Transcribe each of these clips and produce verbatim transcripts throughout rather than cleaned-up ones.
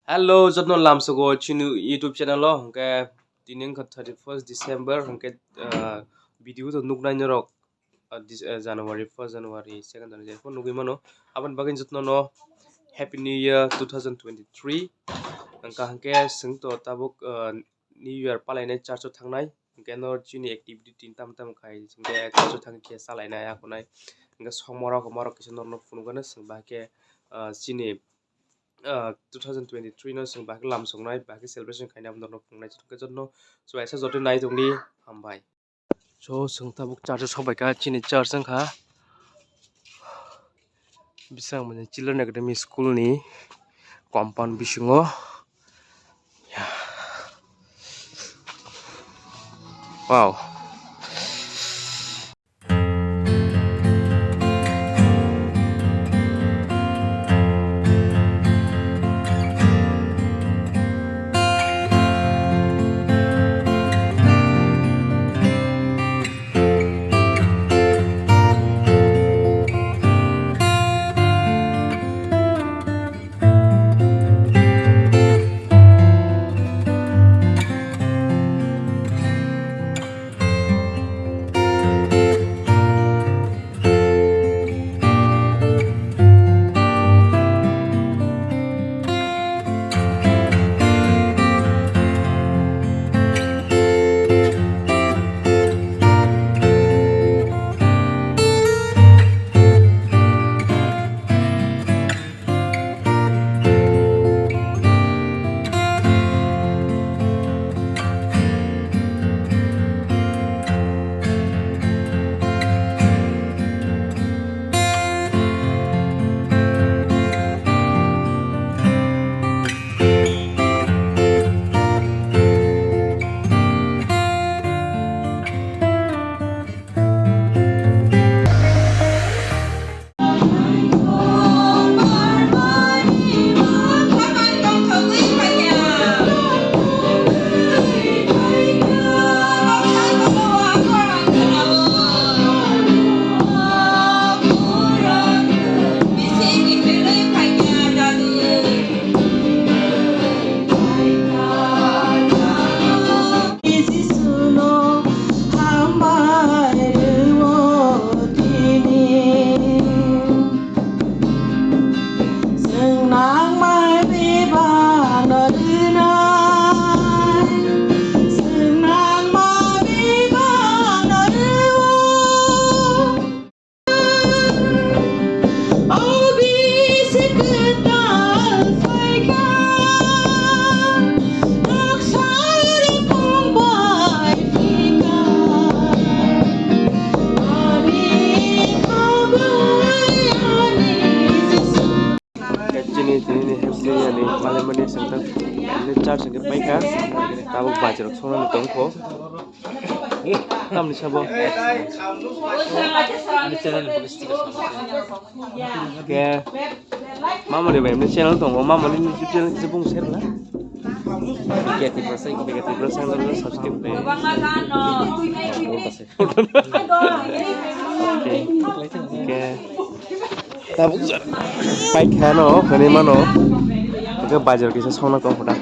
Hello, jotno lamsogo chini YouTube channel o, hwnkhe tini wngkha thirty first December, hwnkhe, ah, video to nuknai norok, ah, dis-, ah, January, first January, second January, phano nugwi mano. Aboni bagwi jotno no Happy New Year two thousand twenty-three. Hwnkha hwnkhe chwng to tabuk, ah, New Year palainai church o thangnai, hwnkhe no chini activity tin tam tam khai, hwnkhe church o thangkhe chalainai, akonai, hwnkhe songmorok, morok kisa norokno phunukgano chwng bahai khe, ah, chini ah, two thousand twenty-three no chwng bahai khe lamsoknai, bahai khe celebration khainai, abo norokno phunuknai, jotno khe jotno chubaisa joto nai tongdi, hambai. So, chwng tabuk church o sokbaikha, chini church wngkha Biswamoni Children Academy School ni compound bisingo. Ya. Wow. Chini, chini ni hem ni yani, male mani sengkang, ani char sengkang paikha, tabuk bajirok songnani tongkho. Tamni sabo. Ani channel ni bagwi sticker sama. Ke. Mama ni bai ni channel tongo, mama ni YouTube channel kisa bung share la. Bikati Prasad, Bikati Prasad ni subscribe khlai. Ke. Ke. Tabuk ja-, paikha no, hwnwi mano. Hwnkhe bazar kisa songna tong kho da.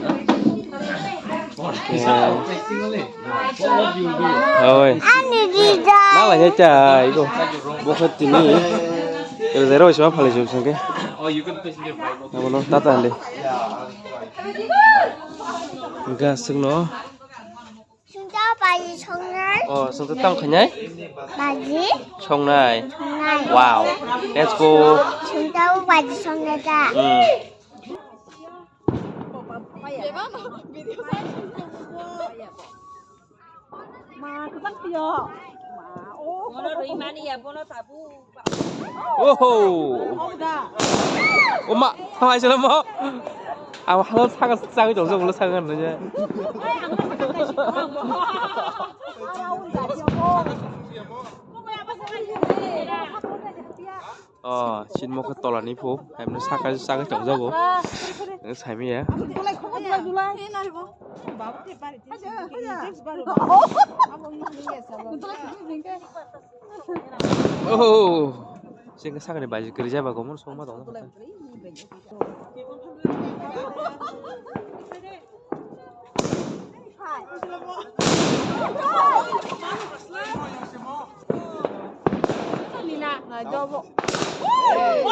Hwnkhe, oi. Ani rija. Nalai ya cha, iko. Bokhe tini. Ero zero isma phale jum sangke. Abono tata hande. Hwnkhe aswkno. Sungta baji songnai. Oh, sungta tang khainai? Baji. Songnai. Songnai. Wow. Let's go. Sungta baji songnai da. Hmm. Ma, kwchang tio. Ma, oh. Bono rwi mani ya, bono tabuk. Oho. Oh, da. O ma, thangai sala mo. Ang halo saka saka jong jong lo saka nanya. Oh, sinmo khe tola ni phu, hamno saka saka jong jago. Ang sai maya. Oh, sing sakni baji kwrwi jaba gomon songma tong. Hey.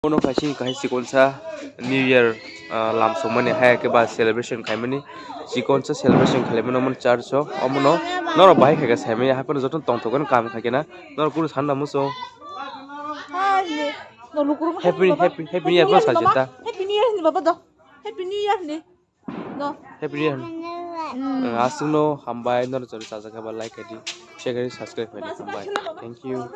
Bono kaisa kahai chikonsa New Year, ah, lamsokmani hai khe ba celebration khaimani chikonsa celebration khailaimani omo church o omono norok bahai khaikhe saimanya haiphano jotono tongthokgani kaham khaikhe na norok kunu sanna muchung. Happy, happy, happy New Year phano sajeta. Happy New Year ni baba do. Happy New Year ni. No. Happy New Year. Mm. Aswkno hambai, norok jora chajak khe ba like khaidi, share khaidi, subscribe khaidi, hambai. Thank you.